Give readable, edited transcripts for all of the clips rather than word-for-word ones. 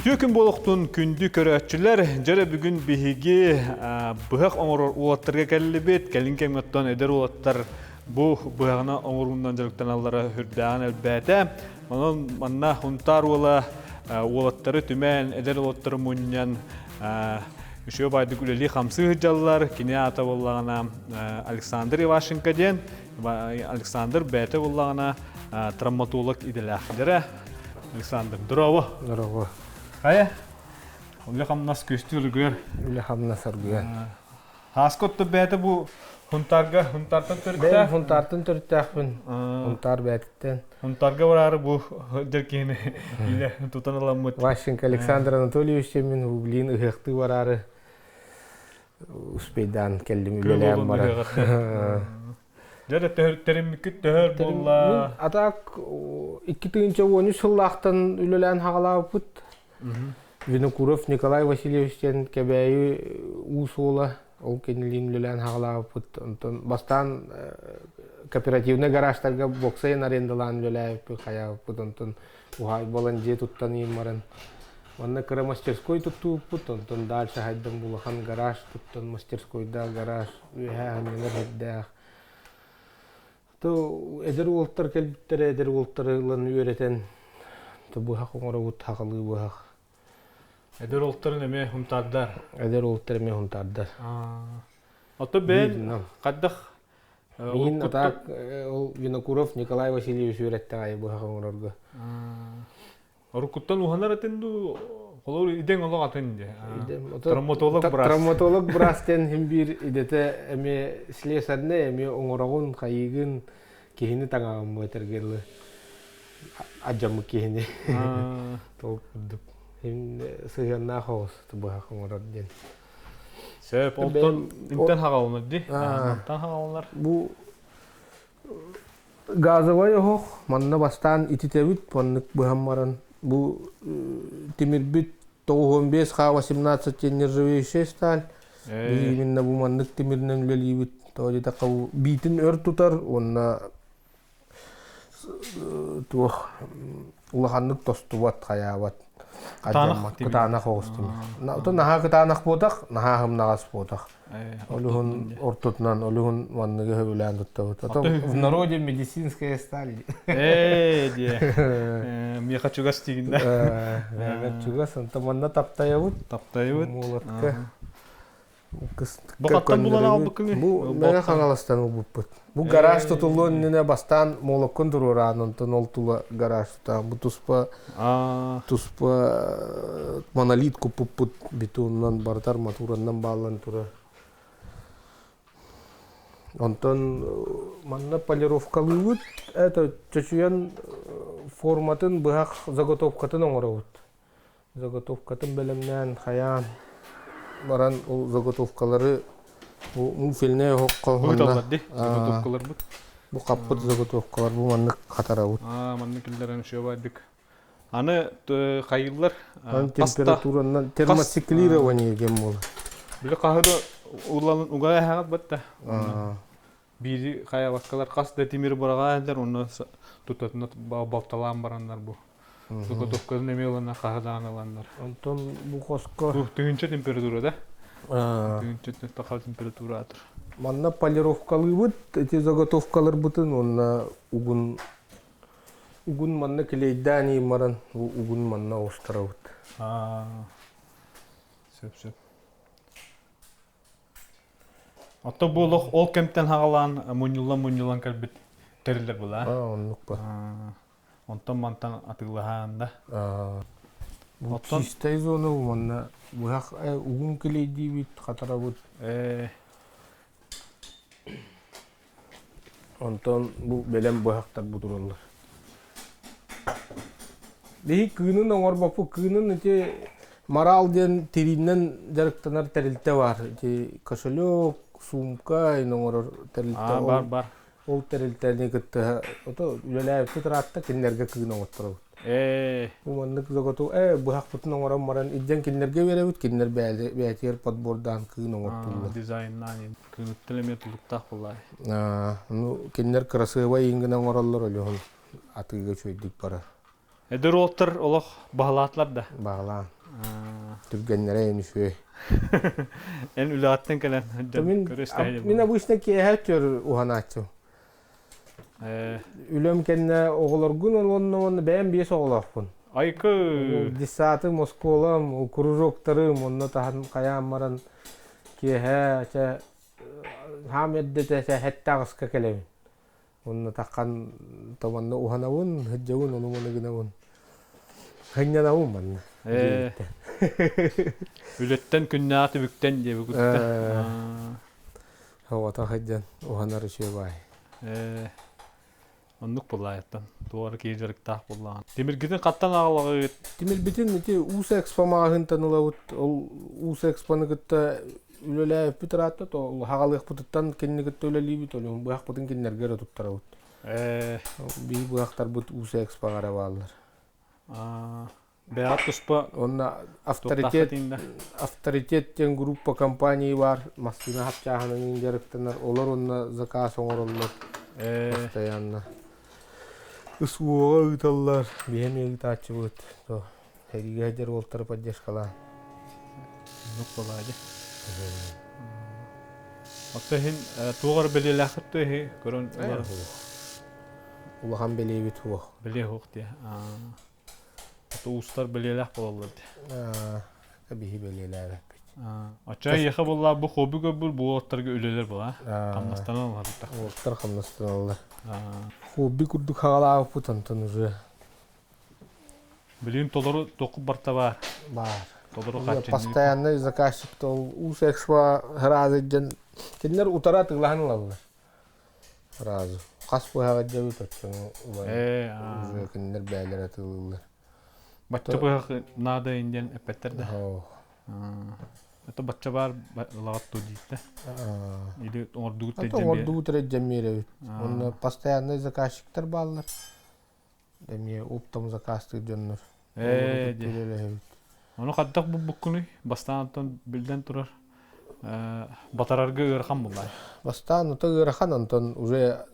Үтүө күн буолуохтун күндү көрөөччүлэр. Дьэрэ бүгүн биһиги быһах оҥорор уолаттарга кэллибит. Кэлин кэмҥэ оттон эдэр уолаттар бу быһаҕына оҥоруунан дьарыктаналлара үрдээҕин элбээтэ. Онон манна Хунтаар уола уолаттары түмэн, эдэр уолаттары мунньан үчүгэй баайдык үлэлии-хамсыы сылдьаллар. Кини аата буоллаҕына Александр Ивашенко диэн. Александр бэйэтэ буоллаҕына травматолог идэлээх. Дьэрэ, Александр, здорово. Здорово. Хайа, үлэ-хамнас күстүү ыргыар. Үлэ-хамнас аргыар. Ааска отто бэйэтэ бу Хунтаарга, Хунтаартан төрүттээх? Бэйэм Хунтаартан төрүттээхпин. Хунтаар бэйэтиттэн. Хунтаарга бараары бу дьэр киһини илэ тутан ыламмыт. Ващенко Александр Анатольевич диэммин Рублин ыһыахтыы бараары успейдаан кэллим үлэлээн баран. Дьэ тэриммиккит төһөр буолла? А так 2013 сыллаахтан үлэлээн хаҕалаабыппыт. Винокуров Николай Васильевич диэн Кэбээйи уус уола, ол кинилиин үлэлээн хаҕалаабыппыт. Онтон бастаан кооперативнай гаражтарга боксайын арендалаан үлэлээбиппит, хайаабыппыт. Онтон уһаай буолан дьиэ туттан иин баран манна кыра мастерской туттубуппут. Онтон дальше хайдан улахан гараж туттан мастерскойдаах гараж үөһээ анньанар сирдээх. То эдэр уолтар кэлбиттэрэ, эдэр уолтары ылан үөрэтэн, то быһах оҥоробут, хахалыы быһах. Эдэр уолтарын эмиэ хунтаардар. Эдэр уолтар эмиэ хунтаардар. Ото бэйэн хайдах Мин атаак ол Винокуров Николай Васильевич үөрэттэҕэ айы быһах оҥорорго. Уруккуттан уһанар этин дуу, холобур идэҥ олох атын дии. Травматолог быраас. Травматолог быраас диэн син биир идэтэ эмиэ слесарнай, эмиэ оҥороҕун, хайыыгын, киһини таҥаҕын бу этэргэ дылы адьаммыт киһини. Ол курдук. Сыһыаннаах оҕус быһах оҥорор диэн. Сөп, онтон интэн хаҕаланар дии. Онтон хаҕаланар. Бу Газовай оһох манна бастаан ититэбит, маннык быһан баран бу тимирбит 95 Х-18 диэн нержавеющая сталь. Именно бу маннык тимиринэн үлэлиибит. Тоҕо диэтэххэ бу биитин өр тутар уонна туох улаханнык тостубат, хайаабат. Кытаанах оҕус тимир. Оттон наһаа кытаанах буотах, наһаа хымнаҕас буотах. Олуһун ортотунан, олуһун манныгы сөбүлээн туттабыт. А то в народе медицинская сталь. Ээ диэ. Миэхэ чугас тигиннэ. Миэхэ чугас, онто манна таптайабыт. Таптайабыт. Молотка. Бу хаттан булан албыккыный? Бу Мэҥэ Хаҥаластан ылбыппыт. Бу гараж тутуллуон иннинэ бастаан молоккун туруораан, онтон ол тула гараж тутаан. Бу туспа туспа монолит куппуппут бетонунан барыта арматуранан бааллан турар. Онтон манна полировкалыыбыт, это чочуйан форматын быһах заготовкатын оҥоробут. Заготовкатын бэлэмнээн хайаан баран ол заготовкалары бу муфельнай оһоххо Ыыталлар дии заготовкаларбыт. Бу хаппыт заготовкалар бу маннык хатарабыт. Аа маннык киллэрэн үчүгэйдик. Аны хайыыллар температуранан термоциклирование диэн буолар. Били хаһы да улалын угай аһаҕат батта. Биири хайабаккалар хас да тимир быраҕа эдэр онно тутатына балталаан бараннар бу. Заготовкатын эмиэ ыланнар хаһы даҕаны ыланнар. Онтон бу хоско Тыһыынча температура да? Тыһыынча таха температура атыр. Манна полировкалыыбыт эти заготовкаларбытын уонна угун угун манна клейдаан иин баран бу угун манна оҕустарабыт. Сөп сөп. Отто бу олох ол кэмтэн хаҕалаан мунньуллан-мунньуллан кэлбит тэриллэр была. Аа, оннук ба. Онтон мантан атыылаһаан да. Бу чистай зона манна быһах угун клейдиибит, хатарабыт. Э Онтон бу бэлэм быһахтар бу тураллар. Биһи кыынын оҥорбоппут. Кыынын ити Марал диэн тириинэн дьарыктанар тэрилтэ баар. Ити кошелек, сумка ин оҥорор тэрилтэ. Аа, бар, бар. Ол тэрилтэни кытта ото үлэлээбиппит ыраатта кинилэргэ кыын оҥотторобут. Ээ. Бу маннык заготов ээ быһахпытын оҥорон баран илдьэн кинилэргэ биэрэбит, кинилэр бэйэтигэр подбордаан кыын оҥортууллар. Дизайннаан кыыныттан эмиэ тулуктаах буоллаа. Ну кинилэр кырасыабай иҥ гына оҥороллор, олуһун атыыга үчүгэйдик барар. Эдэр уолаттар олох баһылаатылар да? Баҕалаан. Түргэннэрэ эн үчүгэй. Эн үлэҕиттэн кэлэн Мин, мин обычно киэһэ өттүгэр уһанааччым. Үлэм кэннэ оҕолоргун уонна уонна бэйэм биэс оҕолоохпун. Айкы! Детсадым, оскуолам, кружоктарым, онно таһан хайаан баран киэһэ чэ хаам эрдэтэ сэттэ аҕыска кэлэбин. Онно таххан томанна уһанабын, сылдьабын, ону-маны гынабын. Сынньанабын манна. Үлэттэн күннээх түбүктэн диэбит Оҕото сылдьан уһанар үчүгэй баай. Оннук буоллаайыттан туора киһи дьарыктаах буоллаҕын. Тимиргитин хаттан аҕалаҕыт? Тимирбитин ити Уус Экспо маҕаһыынтан ылабыт. Ол Уус Экспоны кытта үлэлээбиппит ыраатта, то хаҕалыахпытыттан кинини кытта үлэлиибит, ол быһахпытын кинилэргэ эрэ туттарабыт. Биһи быһахтарбыт Уус Экспоҕа эрэ бааллар. Бэйэҕит туспа Уонна авторитет авторитет диэн группа компании баар массыына хапчааһынан дьарыктанар олор уонна заказ оҥороллор постоянно СВО ыыталлар биһи эмиэ ыытааччыбыт сэриигэ сылдьар уолтары поддержкалаан Оннук буолаа дии. Оттон иһин туох эрэ бэлиэлээххит дуо иһи көрөн улахан бэлиэбит суох. Бэлиэ суох дии. Уустар бэлиэлээх буолаллар дии. Биһи бэлиэлээбэппит. Оччо эйиэхэ буолла бу хобби көрбүт бу уолаттарга үлэлэр була. Хамнастаналлар. Уолаттар хамнастаналлар. Хобби курдук хаҕалаабыппыт онтон уже Билигин толору току барта баар. Баар. Толору хааччыныы. Постоянный заказчик ол Уус Экспо сразу дьон кинилэр утара атыылаһан ылаллар. Сразу. Хас быһаҕа дьэбит оччону ылан уже кинилэр бэйэлэрэ атыылыыллар. Бачча быһах наада диэн эппэттэр да. Это бачча баар ылаҕат ту дииттэ. Или оҥордугут Это оҥордугут эрэ дьэммиэрэбит. Онно постоянный заказчиктар бааллар. Эмиэ оптом заказтыыр дьоннор. Ээ диэ. Ону хайдах булбуккунуй? Бастаан оттон биллэн турар батарарга ыарахан буллаа. Бастаан ото ыарахан, онтон уже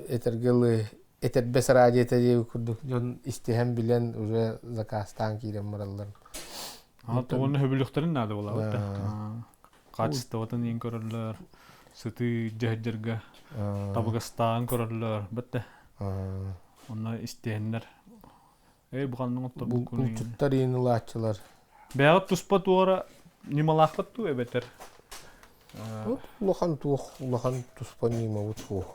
этэргэ ылы этэрбэс радио диэби курдук дьон истиһэн билэн уже заказтаан киирэн бараллар. Уонна хөбүлүөхтэрин наада буолаабыт да. Хаачыстыбатын иин көрөллөр, сытыы дьэһдьэргэ табыгастааҕын көрөллөр, бэтте. Онно истиһэннэр Эй, бу ханнык Булчуттар иин ылааччылар. Бэйэҕит туспа туора ньымалааххыт дуу эбэтэр? Улахан туох, улахан туспа ньымабыт суох.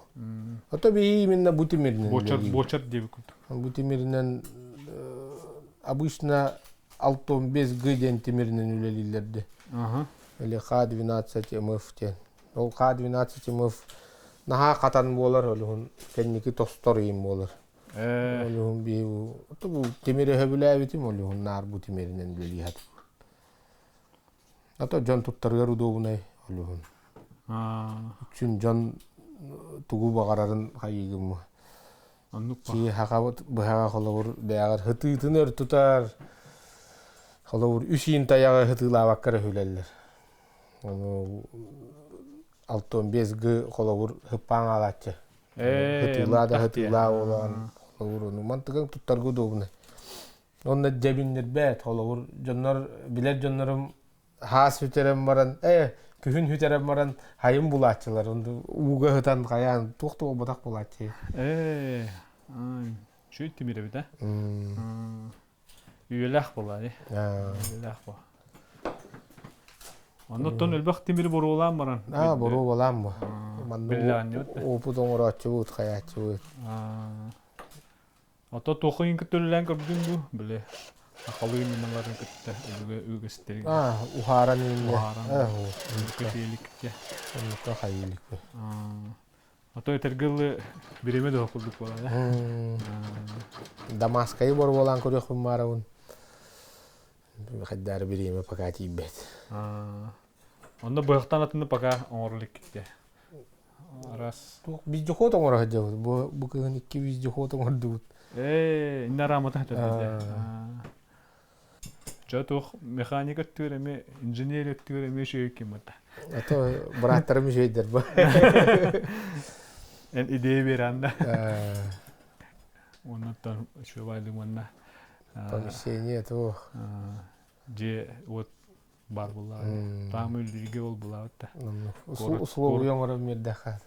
А би именно бу тимиринэн. Буочар, буочар диэбит курдук. Бу тимиринэн обычно Алтон 5Г диэн тимиринэн үлэлииллэрди. Или Х12 МФ диэн. Ол Х12 МФ наһаа хатан буолар, олуһун кэнники тостор иин буолар. Олуһун биһи бу тимири сөбүлээбитим, олуһун наар бу тимиринэн үлэлии сатыыбын. А то дьон туттарыгар удобунай олуһун. Үксүн дьон тугу баҕарарын хайыыгым. Оннук Чи хахабыт быһаҕа холобур бэйэҕэр хытыытын өр тутар. Холобур үс иин тайаҕы хытыылаабакка эрэ хүлэллэр. Ону 65 г холобур хыппаан хаалааччы. Хытыылаа да хытыылаа буолан холобур ону мантыгын туттарга удобно. Онно дьэбиннирбэт холобур дьоннор билэр дьоннорум хаас бүтэрэн баран күһүн бүтэрэн баран хайын булааччылар ууга ыһытан хайаан туох да буолбатах булааччы. Үчүгэй тимир эбит Үйэлээх буолаа дии. Үйэлээх буо. Оннуттан элбэх тимири боруолаан баран. Аа, боруобалаан бу. Манна опыт оҥорооччубут, хайааччыбыт. Ото туохуйун кытта үлэлээн көрдүҥ дуу? Били сахалыы ньымаларын кытта өбүгэ үгэстэри. Аа, уһааран иннэ. Уһааран. Оннукка тиэликке. Оннукка хайыыликпи. А то этэргэ дылы бириэмэ да курдук буолар Дамаскайы боруобалаан көрүөхпүн баарабын. Хайдаары бириэмэ пока тиийбэт. Онно быһахтан атыны пока оҥорор иликкит Раз. Туох вездеход оҥоро сылдьабыт. Бу бу кыһын икки вездеход оҥордубут. Ээ, инна рамата Чё туох механика өттүгэр эмиэ инженер өттүгэр эмиэ үчүгэй ким это. А то бырааттарым үчүгэйдэр бу. Эн идея беран да. Оннуттан үчүгэй уонна. Помещение туох. Дьиэ уот баар буоллаҕа. Таам үллүүргэ ол булаабыт да. Условия оҥорон биэрдэххэ.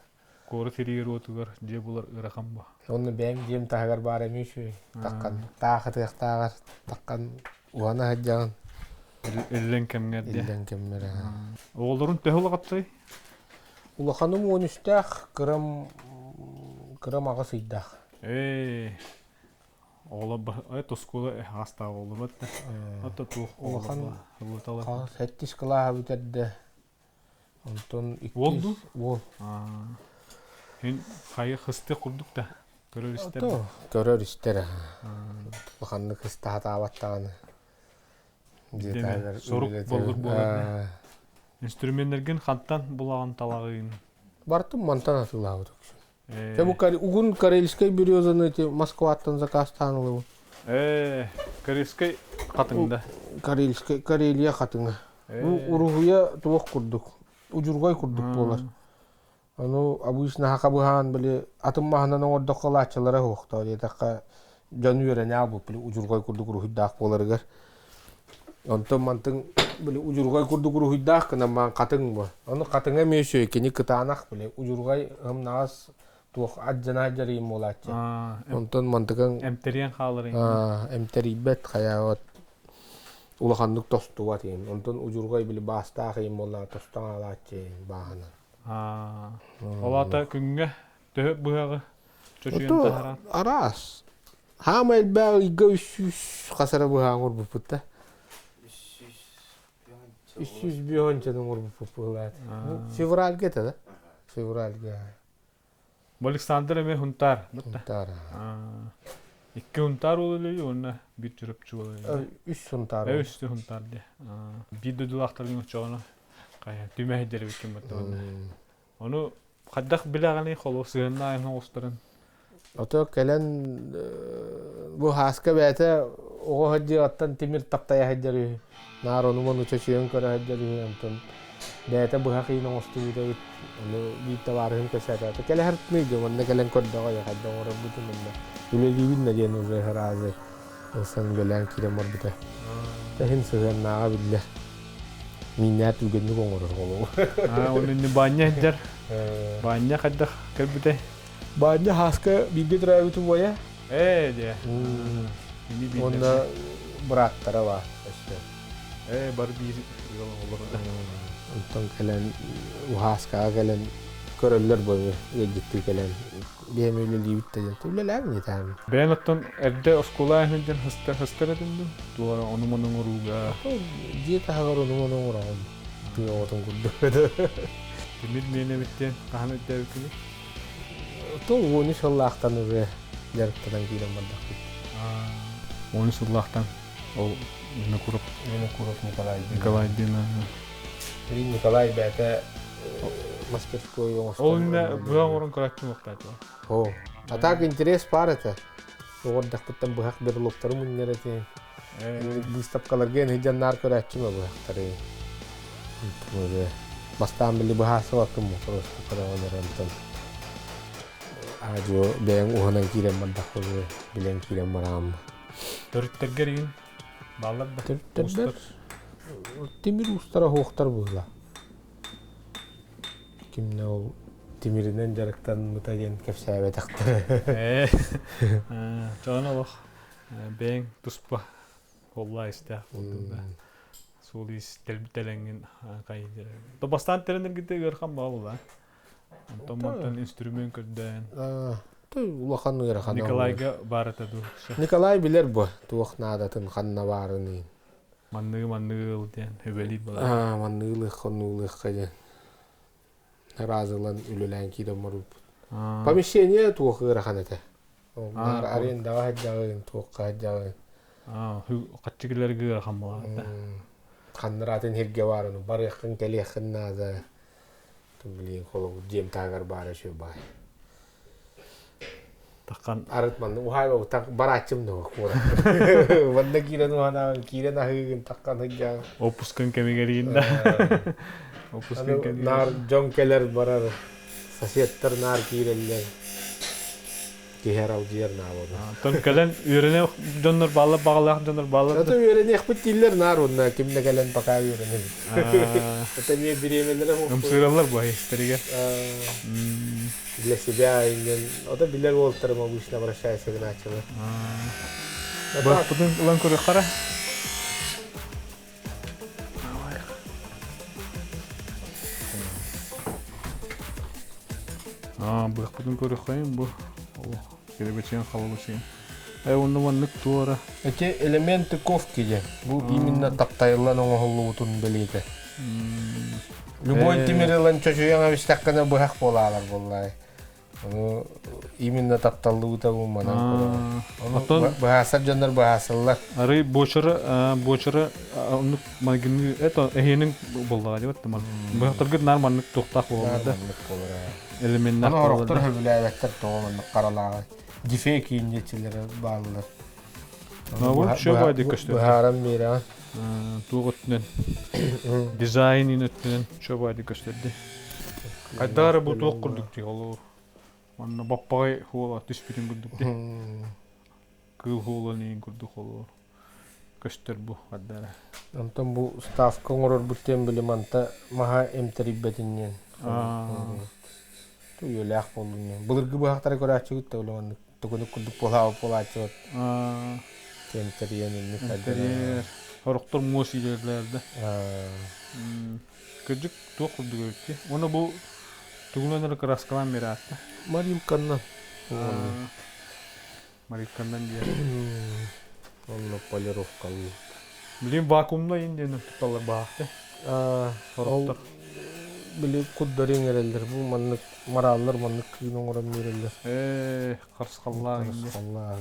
Куорат иригэр уотугар дьиэ булар ыарахан бу. Онно бэйэм дьиэм таһыгар баар эмиэ үчүгэй. Таххан таахытыахтааҕар таххан уһана сылдьаҕын. Иллэҥ кэмҥэр диэ. Иллэҥ кэммэр. Оҕолорун төһө улаҕаттай? Улаханым 13-тээх, кырам кырам 8 ыйдаах. Ээ, оҕолор оскуола аастаах оҕолорбут да. Ото туох Улахан сэттис кылааһы бүтэрдэ. Онтон Уол дуу? иккис уол. Һин хайы хыстык курдук да көрөр истэр. Ото көрөр истэр. Улаханнык хыстаһатаабат даҕаны. Дeme сорук боллур буолар. Инструменнэргин хантан булаҕын талаҕыын? Бартым мантан атыылаабыт үксүн. Дьэ бу угун карельскай березаны эти Москваттан заказтаан ылабын. Карельскай хатыҥда. Карельскай Карелия хатыҥа. Бу уруһуйа туох курдук, удьурҕай курдук буолар. Ону обычно хабыһаан били атын маһынан оҥордоххо лааччылара суохтоо диэтэххэ дьон үөрэнэ аалбыт били удьурҕай курдук уруһуйдаах буоларыгар. Онтон мантыҥ били удьурҕай курдук уруһуйдаах гынан маан хатыҥ бу. Ону хатыҥа эмиэ үчүгэй кини кытаанах били удьурҕай ымнаҕас туох адьанаа дьарыйым буолааччы. Онтон мантыкаҥ Эмтэриэн хааларын. Эмтэрийбэт хайаабат улаханнык тостубат иин. Онтон удьурҕай били баастаах иин буоллаҕа тостон хаалааччы бааһынан. Ол аата күҥҥэ төһө быһаҕы чочуйан таһааран? Араас. Хаама элбэх ыйга 300 хас эрэ быһаҕы оҥорбуппут да. 300 оҥорбуппут быһылаат. Февральга этэ да? Февральга. Бу Александр эмиэ Хунтаар. Хунтаар. Икки Хунтаар уол уонна биир Чурапчы уол Үс Хунтаар. Үс Хунтаар дии. Биир дойдулаахтаргын оччоҕуна хайа түмэһидэр эбиккин баттабын. Ону хайдах билэҕиний холу сыһынна айан оҕустарын? Ото кэлэн бу хааска бэйэтэ оҕо сылдьыаҕыттан тимир таптайа сылдьар үһү. Наар ону-маны чочуйан көрө сылдьар үһү. Онтон бэйэтэ быһах иин оҥостубут эбит. Ону биир табаарыһым кэпсээтэ. Кэлэ сырытныйга манна кэлэн көрдөҕө хайдах оҥорорбутун онно үлэлиибин да диэн уже сразу ылсан үлэлээн киирэн барбыта. Тэһин сыһыаннааҕа биллэр. Мииннээх түргэнник оҥорор холобур. Оны инни баанньа сылдьар. Баанньа хайдах кэлбитэй? Баанньа Хааска бииргэ төрөөбүт убайа. Ээ дьэ. Уонна бырааттара баар өссө. Ээ бары биир ыал оҕолоро. Онтон кэлэн Уһааскаҕа кэлэн көрөллөр бу ыалдьыттыы кэлэн биһэм үлэлиибит да диэн үлэлээбин этээм. Бэйэн оттон эрдэ оскуола иһин хыстар хыстар этин дуу? Туора ону-маны оҥорууга. Дьиэ таһыгар ону-маны оҥороҕун. Тыа оҕотун курдук. Тимир миэнэбиттэн хаһан өйдөөбүккүнүй? То 13 сыллаахтан уже дьарыктанан киирэн бардахпыт. 13 сыллаахтан ол Винокуров Винокуров Николай Николай диэн Николай бэйэтэ мастерской оҥостон. Ол иннэ быһа оҥорон көрөөччү муохтаатыла. О, а так интерес баар этэ. Оҕордахпыттан быһах берлоктары мунньар этим. Выставкаларга эн наар көрөөччүм быһахтары. Бастаан били быһаасыбаккын просто көрөҕөн онтон аадьуо бэйэҥ уһанан киирэн бардахпы билэн киирэн бараам. Төрүттэргэр иин бааллар да? Төрүттэрбэр тимир уустара суохтар быһыла. Кимнэ ол тимиринэн дьарыктаммыта диэн кэпсээбэтэхтэрэ. Чоон олох бэйэҥ туспа холлаа истээх буолдуҥ да. Суол ис тэлэҥҥин хайдыр. Бастаан тэрэнэргитэ ыарахан баҕа Онтон мантан инструмент көрдөөн. Улахан ыарахан. Николайга баар этэ дуу? Николай билэр бу туох наадатын ханна баарынын. Манныгы манныгы ыл диэн үбэлиир буолар. Аа, манныгы ылыахха, оннугу диэн. Разылан үлэлээн киирэн барбыппыт. Помещение туох ыарахан этэ. Наар арендаҕа сылдьаҕын, туохха сылдьаҕын. Хаччы килэргэ ыарахан буолар. Ханныраатын сиргэ баар, барыаххын, кэлиэххин наада. Блин, холобур, дьиэм таһыгар баара үчүгэй баай. Таххан. Арыт манна уһаайба барааччым да куорат. Манна киирэн уһанаҕын, киирэн аһыыгын, таххан сылдьаҕын. Опускун кэмигэр иинда. Опускун кэмигэр. Наар дьон кэлэр барар, соседтар наар киирэллэр. Киһи аралдьыйар наабына. Оттон кэлэн үөрэнэ дьоннор бааллар, баҕалаах дьоннор бааллар. Ото үөрэниэхпит дииллэр наар уонна ким да кэлэн пока үөрэнэбит. Это эмиэ бириэмэлэрэ Ымсыыраллар бу истэригэр. Для себя иннин ото билэр уолтарым обычно обращайся гынааччылар. Быһахпытын ылан көрүөххэ Быһахпытын көрүөххэйин бу кирибичиэн халабычыйын. Э онно маннык туора. Эти элементы ковки диэн. Бу именно таптайыллан оҥоһуллубутун бэлиэтэ. Любой тимир ылан чочуйан эбистэххинэ быһах буолаалар буоллаай. Ону именно тапталлыбыта бу манан көрөҕүн. Ону быһаасар дьоннор быһаасаллар. Арый буочара буочара оннук майгыныы это эһиэнин буоллаҕа диэбэт ман. Быһахтаргыт наар маннык туохтаах буолаллар да. Маннык буолара. Элеменнээх Аны орохтор сөбүлээбэттэр тоҕо маннык харалааҕы. Дефе кииннечилere бааллар. Быһааран Быһааран биэрэҕин. Туох өттүнэн дизайнын өттүнэн чөбайды көстөрдө. Хайдах эрэ бу туох курдук дии олоор. Манна баппаҕай хуола түспүтүн курдук дии. Кыыл хуолан иин курдук олоор. Көстөр бу хайдах эрэ. Онтон бу ставка оҥорорбут диэн били манта маһа эмтэрийбэтин диэн. Үйэлээх буоллун диэн. Былыргы быһахтары көрөөччүгүт да били маннык тугунук курдук буолаабыт буолааччыбыт. Эмтэрийэн инник Эмтэрийэр. Сорохтор муос иилэллэр да. Кырдьык туох курдук эбит Уонна бу тугунан эрэ кырааскалаан биэрээтэ. Марилканнан. Марилканнан диэн. Онно полировкалыы. Билин вакуумна ин диэн тутталлар баахты. Сорохтор. Били куддары иҥэрэллэр. Бу маннык мораллар маннык кыын оҥорон биэрэллэр. Ээ, харысхаллаах. Харысхаллаах.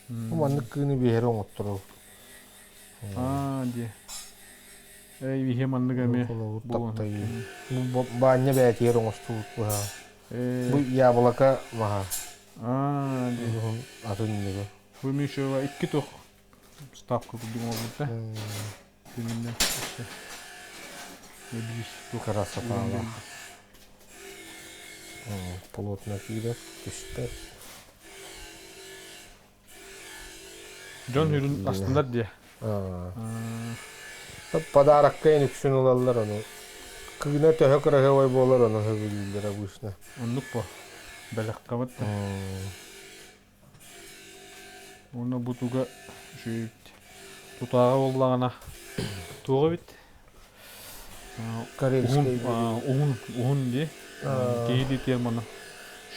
Бу маннык кыыны биэһэри оҥотторобут. Аа, диэ. Эй, биһи маннык эмиэ таптайыы. Бу баанньа бээтигэр оҥостубут быһа. Бу яблоко маһа. Аа, диэ. Атын ньыгы. Бу Мишева икки тух ставка курдук оҥорбут да. Тиминнэ. Биир тух Красоталаах. Плотно киирэр, түспэт. Дьон үрүн астынар диэ. Подарокка эн үксүн ылаллар ону. Кыына төһө кыраһыабай буолар ону сөбүлүүллэр обычно. Оннук бо. Бэлэххэ да. Уонна бу туга үчүгэй тутааҕа буоллаҕына туох эбит? Карельскай Уһун уһун дии. Киһи диэтиэр маны.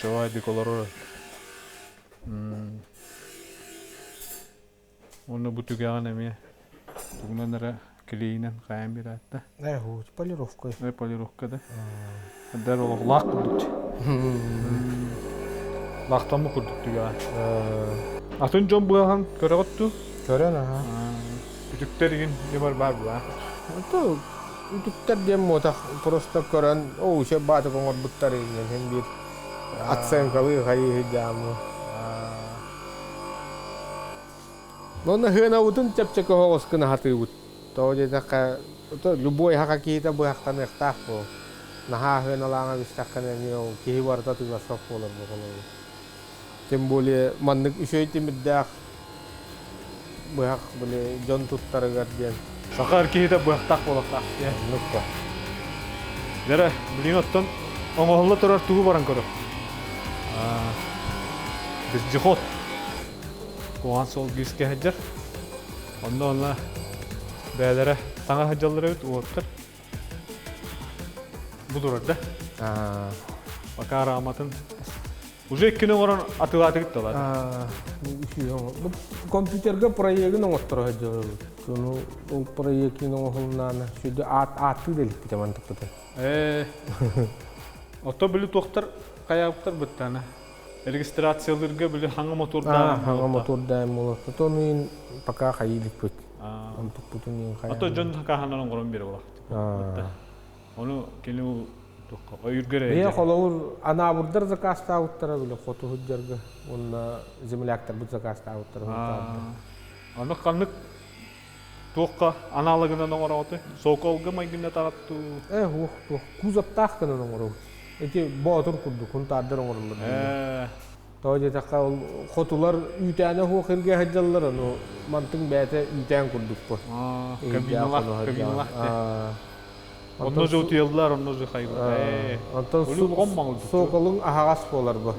Шавайдык олорор. Уонна бу түгэҕин эмиэ тугунан эрэ клейинэн хайаан биэрээтэ. Э, полировка. Э, полировка да. Дар олох лаах курдук. Лаахтаммы курдук түгэҕэ. Атын дьон быахан көрөҕүт дуу? Көрөн аха. Үтүктэр игин бар бар була. То үтүктэр диэн муотах просто көрөн, оо, үчэ баатык оҥорбуттар иннин биир оценкалыы хайыы дьаамы. Онно хыанабытын чэпчэки оһоҕос гына сатыыбыт. Тоҕо диэтэххэ, любой саха киһитэ быһахтаныахтаах буол. Наһаа хыаналааҥа түстэххинэ эмиэ ол киһи барыта тыыласпат буолар буолар. Тем более маннык үчүгэй тимирдээх быһах били дьон туттарыгар диэн. Саха эр киһитэ быһахтаах буолуохтаах диэн. Оннук ба. Дэрэ, билигин оттон оҥоһулла турар тугу баран көрөр? Вездеход. Куһаҕан суол күүскэ сылдьар. Онно онно бэйэлэрэ таҥа сылдьаллар эбит уолаттар. Бу турар да. Пока арааматын уже иккини оҥорон атыылаатыгыт да Компьютерга проегын оҥотторо сылдьабыт. Ону ол проектин оҥоһулнаана сүдү аат ааттыы да иликпит амантыкпыты. Ээ. Ото били туохтар хайаабыттар быттана. Регистрациялыырга били хаҥа мотуордаан хаҥа мотуордаан буолуохта. Тону ин пока хайыы иликпит. Онтукпутун иин хайаан. Ото дьон хакаһанан оҥорон биэрэ буолах. Ону кини ойүргэр Ээ холобур анаабырдар заказтаабыттара били хоту сылдьарга уонна земляктарбыт заказтаабыттара. Аны ханнык туохха аналогынан оҥороҕутуй? Соколга майгыннатаҕыт дуу? Ээ уох туох кузовтаах гынан оҥоробут. Ити боотур курдук хунтаардар оҥороллор. Ээ. Тоҕо диэтэххэ, ол хотулар үүтээнэ суох сиргэ сылдьаллар, ону мантыҥ бэйэтэ үүтээн курдук бу. Кабиналаах, кабиналаах Онно же утуйаллар, онно же хайбыт. Онтон суоколуҥ аһаҕас буолар бу.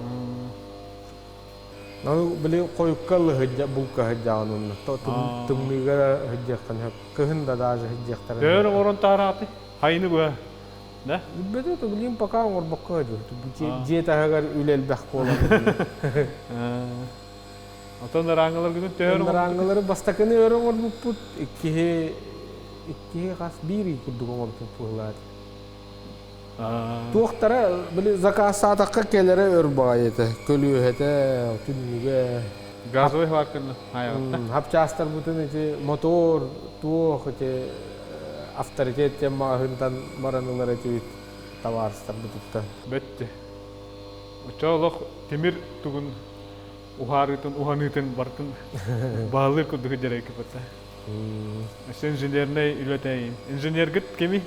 Ну, били хойукка лыһыдьа булка сылдьаҕын онно. Тымныыга сылдьыаххын сөп. Кыһын да даже сылдьыахтарын. Өр оҥорон таарааты. Хайыны быа. Да? Билбэтэ, то билим пока оҥорбокко сылдьар. Дьиэ таһыгар үлэ элбэх буолан. Отон ырааңыларгытын төһөр Ырааңылары бастакыны өр оҥорбуппут, иккиһи иккиһи хас биир ый курдук оҥорбуппут быһыылаах. Туохтара били заказтаатахха кэлэрэ өр баҕайы этэ. Көлүөһэтэ, түннүгэ. Газовый сварканы айаҕатта. Хапчаастарбытын ити мотор, туох ити авторитет диэн маҕаһыынтан баран ылар этибит табаарыстарбытыттан. Бөттү. Оччо олох тимир тугун уһаарыытын, уһаныытын барытын баһылыыр курдук дьарайкыпыта. Өссө инженернэй үлэтэйин. Инженергит кими?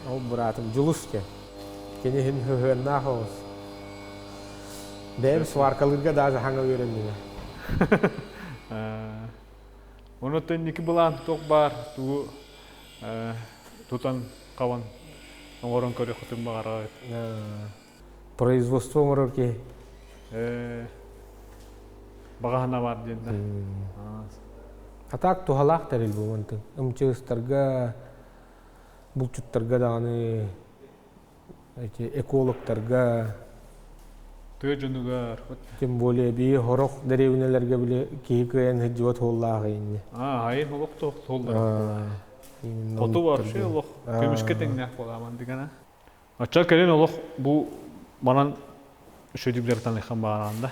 Ол быраатым Дьулус диэн. Кини иһин ыһыаннаах оҕус. Бэйэм сваркалыырга даже хаҥа үөрэнним. Онон инники былаан туох баар тугу тутан хабан оҥорон көрүөххүтүн баҕараҕыт? Производство оҥорор киһи. Баҕаһына бар диэн да. Атаак туһалаах тэрил бу мантын. МЧСтарга, булчуттарга даҕаны, эти экологтарга тыа дьонугар тем более бии хорох дэриэбинэлэргэ били киһи кыайан сылдьыбат суоллаах инни. Аа, айын олох тоох суоллар. Хоту вообще олох көмүскэ тэҥнээх буолааман дигана. Оччо кэлин олох бу манан үчүгэй дьарыктаныаххын баҕараҕын да.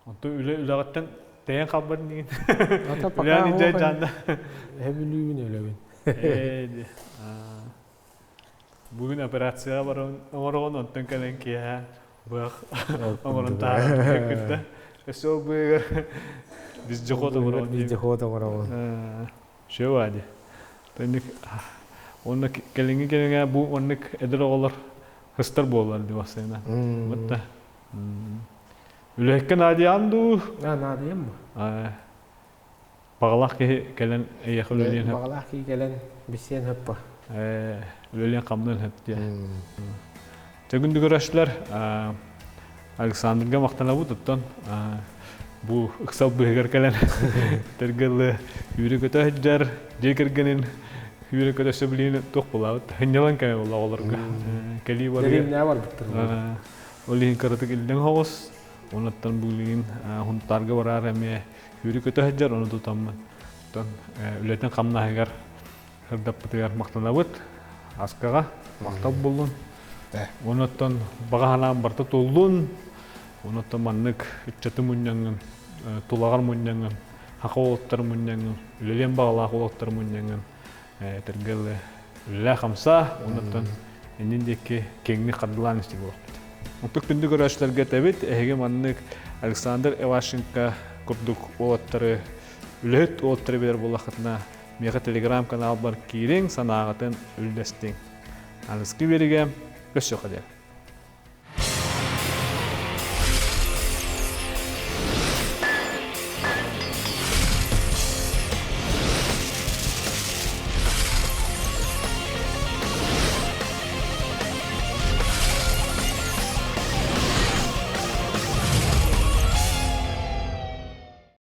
Онтон үлэ үлэҕиттэн тэйэн хаалбат инигин. Үлээн илдьэ дьаанда. Эбүлүүбүн өлөбүн. Ээ Бүгүн операцияҕа баран оҥороҕун, онтон кэлэн киэһэ быах оҥорон таһааран кытта. Өссө ол быыгар вездеход оҥороҕун. Вездеход оҥороҕун. Все вади. Тэнник уонна кэлиҥҥи кэмҥэ бу маннык эдэр оҕолор хыстар буоллар дии бассайна. Бытта. Үлэһиккэ наадыйаан дуу? Наадыйам бу. Баҕалаах киһи кэлэн эйиэхэ үлэлиэн хөп. Баҕалаах киһи кэлэн билсиэн хөп бу. Үлэлиэн хамныан хөп диэ. Төгүн көрөшлөр Александрга махтанабыт оттон бу ыксал быһыгар кэлэн тэргэлы үүрү көтө сылдьар дьиэ кэргэнин үүрү көтө сөбүлүүн туох булаабыт хынньалаҥ кэмэ буолла оҕолорго кэлии барыга барбыттар ол иһин кыратык иллэҥ соҕус онуттан бүгүн хунтаарга бараар эмиэ үүрү көтө сылдьар ону тутаммын оттон үлэтин хамнаһыгар сырдаппытыгар махтанабыт. Аскаҕа махтал буоллун. Онуттан баҕа санаам барыта туоллун. Онуттан маннык ыччаты мунньаҥҥын, тулаҕар мунньаҥҥын, хаха уолаттары мунньаҥҥын, үлэлиэн баҕалаах уолаттары мунньаҥҥын, этэргэ үлэлээ-хамсаа, онуттан иннин диэки киэҥник хардылаан истик буолуохпут. Онтук күндү көрөөччүлэргэ этэбит, эһиги маннык Александр Ивашенко курдук уолаттары, үлэһит уолаттары билэр буоллаххытына, Миэхэ телеграм-каналбар киириҥ, санааҕытын үллэстиҥ. Аныгыскы биэригэ көрсүөххэ диэн.